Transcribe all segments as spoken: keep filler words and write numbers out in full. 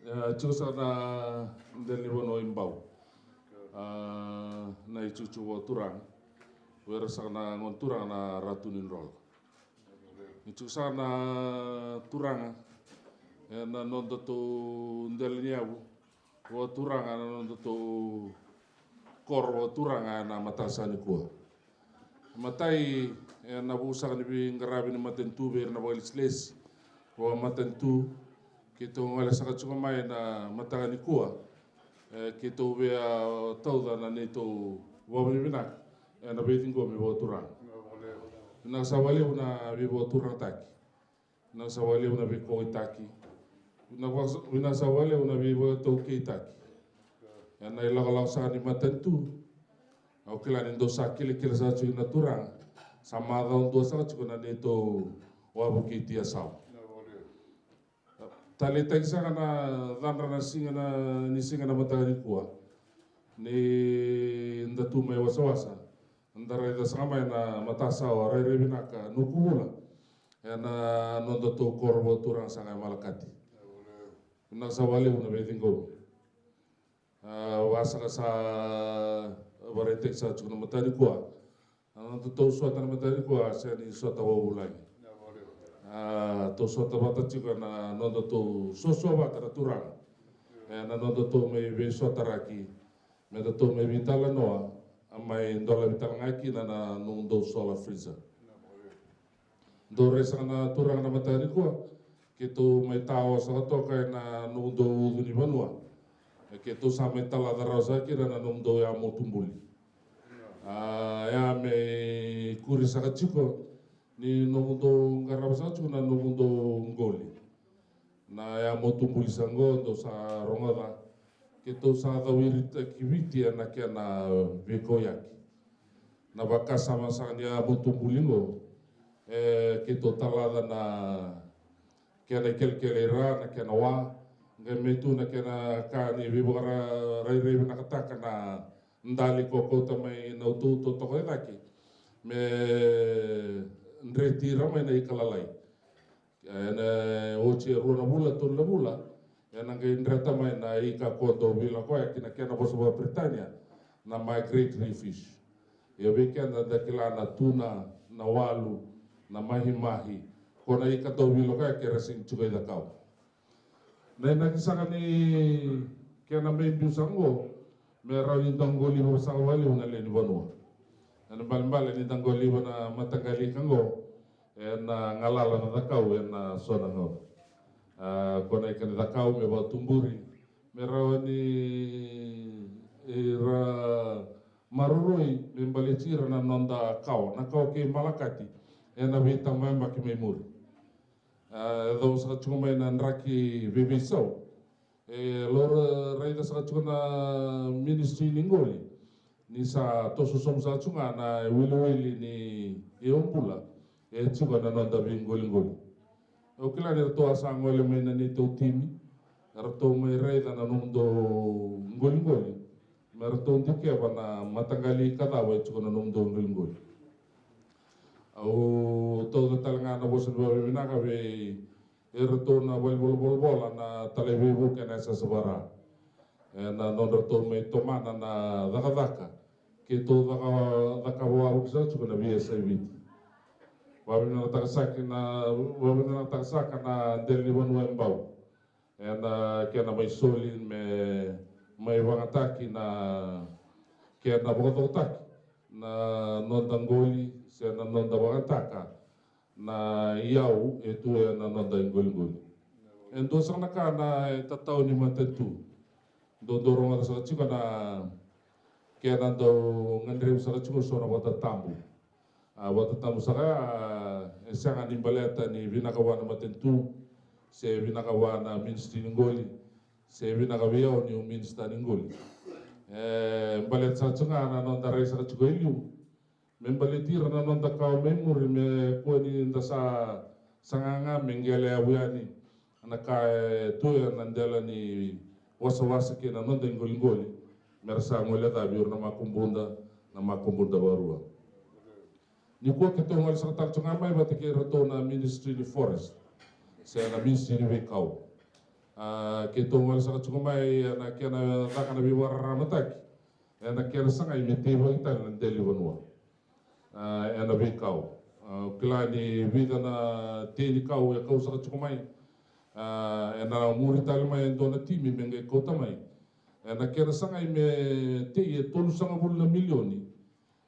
E, tiko saka na dela ni vanua i Bau. A, na itutu vakaturaga. Vei ira saka na gone turaga na Ratu ni Drola. Ni tiko saka na turaga ena nodatou dela ni yavu vakaturaga, na nodatou koro vakaturaga ena mataka saka nikua. Matai, ena vuku saka ni veiqaravi ni matanitu vei ira na vakailesilesi vakamatanitu, keitou gole saka tiko mai na mataka nikua. E, keitou via tauca na neitou vakavinavinaka ena veiciqomi vakaturaga. Vinaka saka vakalevu na veivakaturagataki. Vinaka saka vakalevu na veikauwaitaki. Vinaka vaka-, vinaka saka vakalevu na veivakaitaukeitaki. Ena ilakolako saka ni matanitu, au kila ni dou sa kilakila saka tiko na turaga. Sa macawa dua saka tiko na neitou wavokiti Yasawa. Taleitaki saka na cadra na siga na, ni siga na mataka nikua. Ni da tu mai wasawasa, da raica saka mai na matasawa rairai vinaka Nukuvula ena nodatou koro vakaturaga saka e Malakati. Vinaka saka vakalevu na veiciqomi. A, vaka saka sa vakaraitaki saka tiko na mataka nikua. Na nodatou sota na mataka nikua, sega ni sota vakavulagi. A, tou sota vata tiko ena nodatou suasua vata na turaga. Ena nodatou mai veisotaraki, me datou mai veitalanoa, a mai dolavi tale ga kina na nomudou solar freezer. Dou rai saka na turaga na mataka nikua, keitou mai tao saka toka ena nomudou ucu ni vanua. E, keitou sa mai talaca rawa saka kina na nomudou yamotu buli. A, ya me ikuri saka tiko ni nomudou qarava saka tiko na nomudou qoli. Na yamotu buli saka qo dou sa rogoca, keitou sa cau iritaki Viti ena kena veikauyaki. Na vakasama saka ni yamotu buli qo, e, keitou talaca na kena ikelekele i ra, na kena wa, qai mai tu na kena ka ni veivakarairai vinakataka na dali ko kauta mai na utoto toka i cake me dreti ira mai na ika lalai. Ena oti e rua na vula, tolu na vula, ena qai dreta mai na ika ko dau veilakoyaki na kena vosa vakaperitania na migratory fish. Ia vei keda da kila na tuna, na walu, na mahimahi, ko na ika dau veilakoyaki era sega ni tiko i cakau. Na inaki saka ni kena mai biu saka qo, me rawa ni da qoliva saka vakalevu na lewe ni vanua. Ena ibalebale ni da qoliva na mataqali ika qo, ena galala na cakau ena so na gauna. A, ko na ika ni cakau me vakatuburi, me rawa ni, e, ra maroroi me baleti ira na noda kawa, na kawa kei Malakati ena veitabayabaki mai muri. A, e cau saka tiko mai na draki veiveisau. E, lau raica saka tiko na ministry ni qoli ni sa toso sobu saka tiko ga na iwiliwili ni iyau bula e tiko ena noda veiqoliqoli. Au kila ni ratou a sa gole mai na neitou timi, eratou mai raica na nomudou qoliqoli, me ratou dikeva na mataqali ika cava e tiko na nomudou qoliqoli. Au tauca tale ga na vosa ni vakavinavinaka vei iratou na valenivolavola, na talai veivuke na S S V R, ena nodratou mai tomana na cakacaka keitou caka, cakava wavoki saka tiko na V S I Viti. Vakavinakataka saka na, vakavinakataka saka na dela ni vanua e Bau. Ena kena mai soli me mai vagataki na kena vakacokotaki na noda qoli se na noda vagataka na iyau e tu ena noda iqoliqoli. E dua saka na ka na e tatau ni matanitu. Dodoro ga saka tiko na kena dau gadrevi saka tiko so na vatatabu. A vatatabu saka ya, e sega ni baleta ni vinaka vua na matanitu se vinaka vua na ministry ni qoli se vinaka vei au niu minister ni qoli. E baleta saka tiko ga na noda rai saka tiko e liu me baleti ira na noda kawa mai muri me kua ni da sa saga ga me qele yavu yani na ka e tu ena dela ni wasawasa kei na noda iqoliqoli, me ra sa gole cavi ira na makubuda, na makubuda varua. Nikua keitou gole saka tale tiko ga mai vata kei iratou na ministry ni forest se na ministry ni veikau. A keitou gole saka tiko mai ena kena caka na veivakararamataki ena kena sagai me teivaki tale na dela ni vanua. A, ena veikau. A, kila ni vica na tei ni kau e kau saka tiko mai. A, ena muri tale mai e dua na timi me qai kauta mai. Ena kena sagai me tei e tolusagavulu na milioni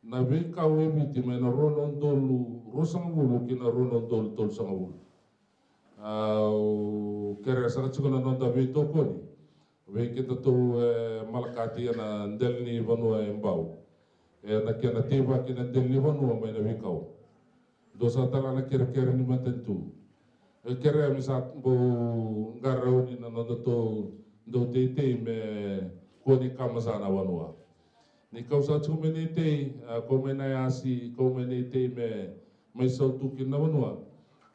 na veikau e Viti mai na rua na udolu ruasagavulu ki na rua na udolu tolusagavulu. Au kerea saka tiko na noda veitokoni vei kedatou e Malakati ena dela ni vanua e Bau ena kena teivaki na dela ni vanua mai na veikau. Dua saka tale na kerekere ni matanitu. E kerea me sa bau qarauni na nodatou dauteitei me kua ni kamaca na vanua. Ni kau sa tiko mai na itei, a, kau mai na yasi, kau mai na itei me mai sautu kina na vanua.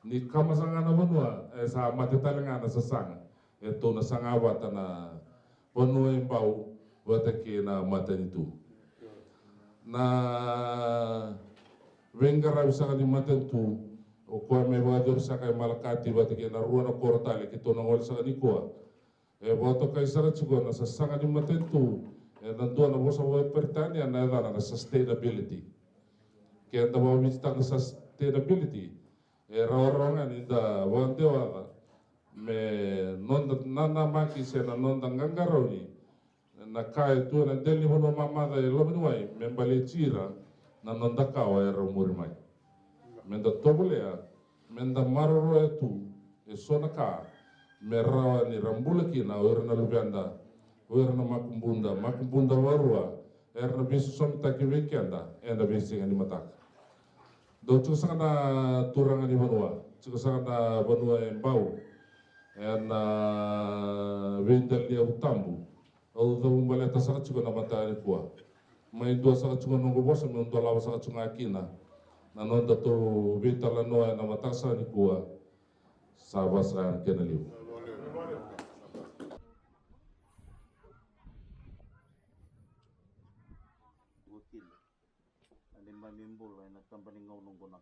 Ni kamaca ga na vanua, e sa mate tale ga na sasaga e tou na saga vata na vanua e Bau vata kei na matanitu. Na veiqaravi saka ni matanitu, o koya me vakayacori saka e Malakati vata kei na rua na koro tale keitou na gole saka nikua. E vakatokai sara tiko na sasaga ni matanitu ena dua na vosa vakaperitania na yacana na sustainability. Ke da vakavititaka na sustainability, e rawarawa ga ni da vakadewaca me noda nanamaki se na noda qaqarauni na ka e tu ena dela ni vanua mamaca e loma ni wai me baleti ira na noda kawa era muri mai. Me da tovolea me da maroroya tu e so na ka me rawa ni ra bula kina o ira na luveda, o ira na makubuda, makubuda varua era na veisosomitaki vei keda ena veisiga ni mataka. Dou tiko saka na turaga ni vanua, tiko saka na vanua e Bau ena veidela ni yavu tabu. Au cavu baleta saka tiko na mataka nikua. Mai dua saka tiko na noqu vosa meu dolava saka tiko ga kina na nodatou veitalanoa ena mataka saka nikua. Sa vaka saka na kena liu. Ua kina na neimami bula ena taba ni gauna oqo na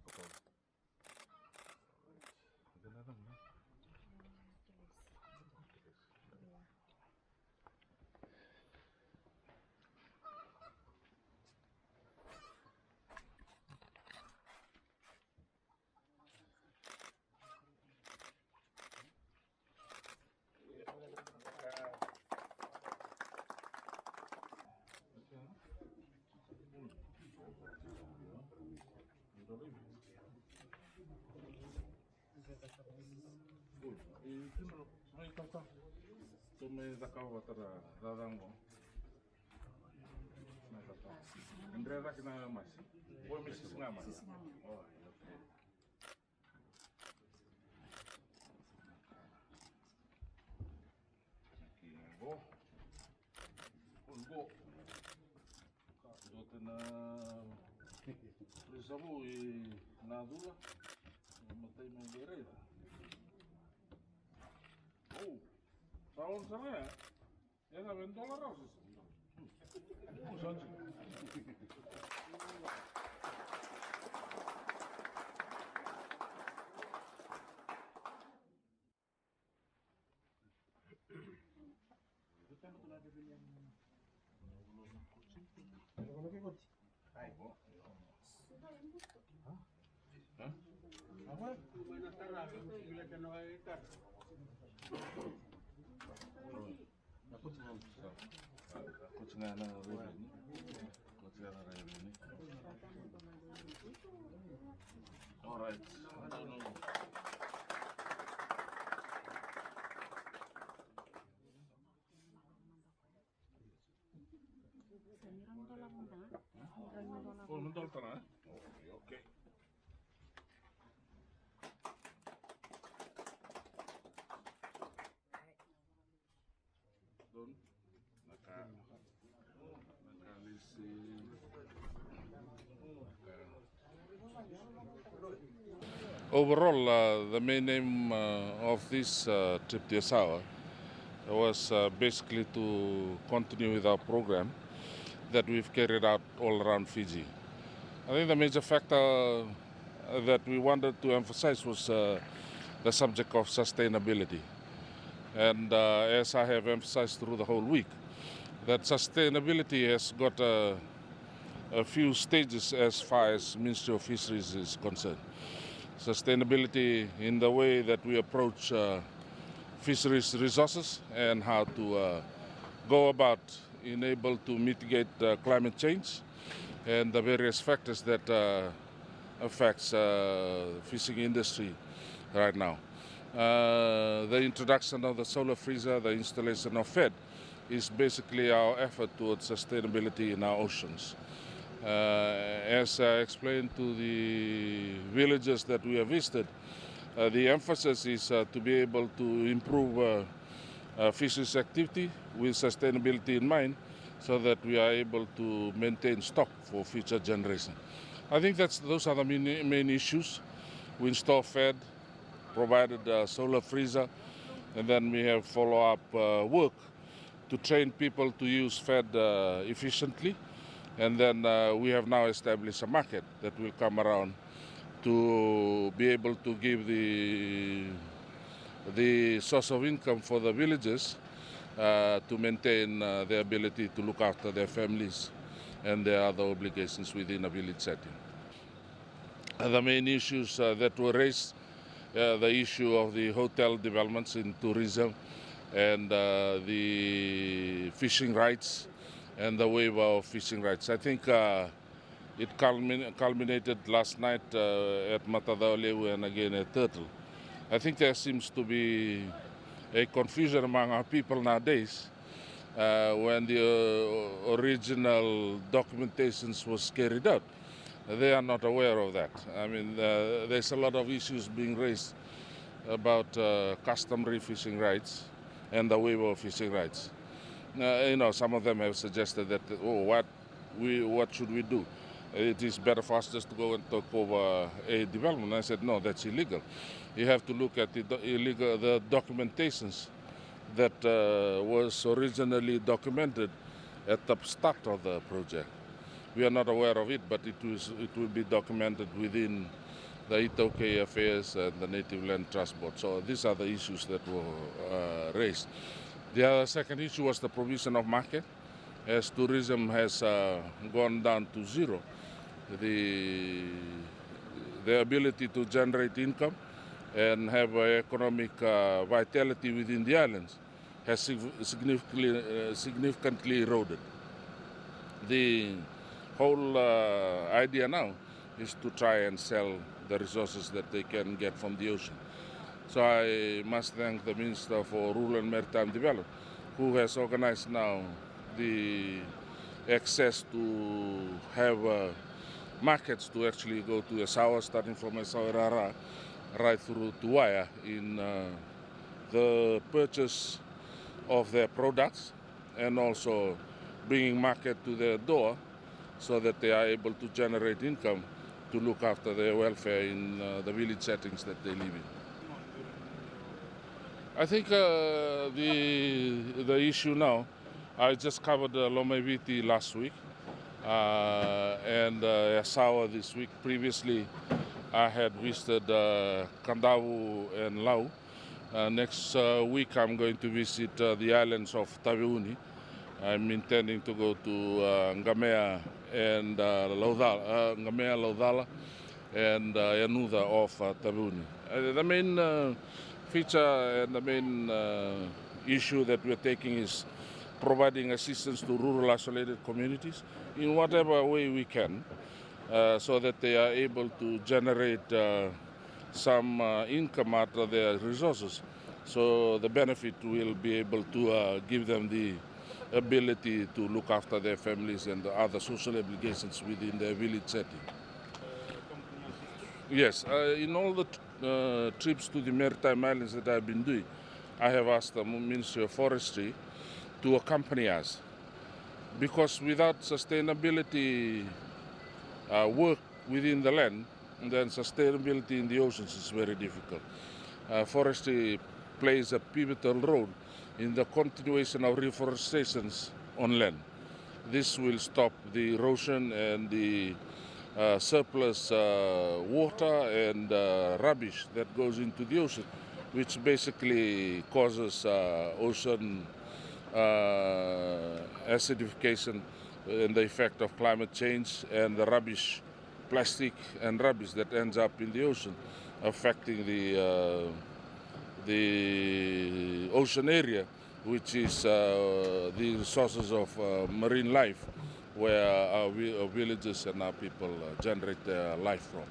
Kapau. Tou mai cakava vata na cakacaka qo. Mai cakava. Dre cake na masi. Oi, me sisi ga masi. Oi, okay. Qo. Qo. Ka dua tena prisavu i na cula. Matai me qai raica. Au. Sa on sara ya. E na vei dola rau sisa. All right. Oh, non dolo tana, eh? Okay, okay. Don, na ka, na ka lisi. Overall, uh, the main aim, uh, of this, uh, trip to Yasawa was, uh, basically to continue with our program that we've carried out all around Fiji. I think the major factor, uh, that we wanted to emphasize was, uh, the subject of sustainability. And, uh, as I have emphasized through the whole week, that sustainability has got a, a few stages as far as Ministry of Fisheries is concerned. Sustainability in the way that we approach, uh, fisheries resources and how to, uh, go about in able to mitigate, uh, climate change and the various factors that, uh, affects, uh, fishing industry right now. Uh, the introduction of the solar freezer, the installation of fed, is basically our effort towards sustainability in our oceans. Uh, as I explained to the villages that we have visited, uh, the emphasis is, uh, to be able to improve, uh, uh, fisheries activity with sustainability in mind, so that we are able to maintain stock for future generation. I think that's, those are the main, main issues. We install fed, provided a solar freezer, and then we have follow-up, uh, work to train people to use fed, uh, efficiently. And then, uh, we have now established a market that will come around to be able to give the, the source of income for the villages, uh, to maintain, uh, their ability to look after their families and their other obligations within a village setting. Uh, the main issues, uh, that were raised, uh, the issue of the hotel developments in tourism and, uh, the fishing rights and the waiver of fishing rights. I think, uh, it culmin-, culminated last night, uh, at Matacawalevu and again at Turtle. I think there seems to be a confusion among our people nowadays, uh, when the, uh, original documentations was carried out. They are not aware of that. I mean, uh, there's a lot of issues being raised about, uh, customary fishing rights and the waiver of fishing rights. Uh, you know, some of them have suggested that, oh, what we, what should we do? It is better for us just to go and take over a development. I said, no, that's illegal. You have to look at the do-, illegal, the documentations that, uh, was originally documented at the start of the project. We are not aware of it, but it was, it will be documented within the iTaukei Affairs and the Native Land Trust Board. So these are the issues that were, uh, raised. The other second issue was the provision of market. As tourism has, uh, gone down to zero, the, the ability to generate income and have, uh, economic, uh, vitality within the islands has sig-, significantly, uh, significantly eroded. The whole, uh, idea now is to try and sell the resources that they can get from the ocean. So I must thank the Minister for Rural and Maritime Development, who has organized now the access to have, uh, markets to actually go to Yasawa, starting from Yasawa Rara, right through to Waea in, uh, the purchase of their products and also bringing market to their door so that they are able to generate income to look after their welfare in, uh, the village settings that they live in. I think, uh, the, the issue now, I just covered, uh, Lomaiviti last week, uh, and, uh, Yasawa this week. Previously, I had visited, uh, Kadavu and Lau. Uh, next, uh, week, I'm going to visit, uh, the islands of Taveuni. I'm intending to go to, uh, Gamea and, uh, Laucala, uh, Gamea, Laucala, and uh, Yanuca of uh, Taveuni. Uh, the main uh, feature and the main uh, issue that we're taking is providing assistance to rural isolated communities in whatever way we can, uh, so that they are able to generate uh, some uh, income out of their resources. So the benefit will be able to uh, give them the ability to look after their families and the other social obligations within their village setting. Yes, uh, in all the uh, trips to the maritime islands that I've been doing, I have asked the Ministry of Forestry to accompany us, because without sustainability uh, work within the land, then sustainability in the oceans is very difficult. Uh, forestry plays a pivotal role in the continuation of reforestations on land. This will stop the erosion and the uh, surplus uh, water and uh, rubbish that goes into the ocean, which basically causes uh, ocean uh, acidification and the effect of climate change and the rubbish, plastic and rubbish that ends up in the ocean, affecting the uh, the ocean area, which is uh, the sources of uh, marine life, where our, vi- our villages and our people uh, generate their life from.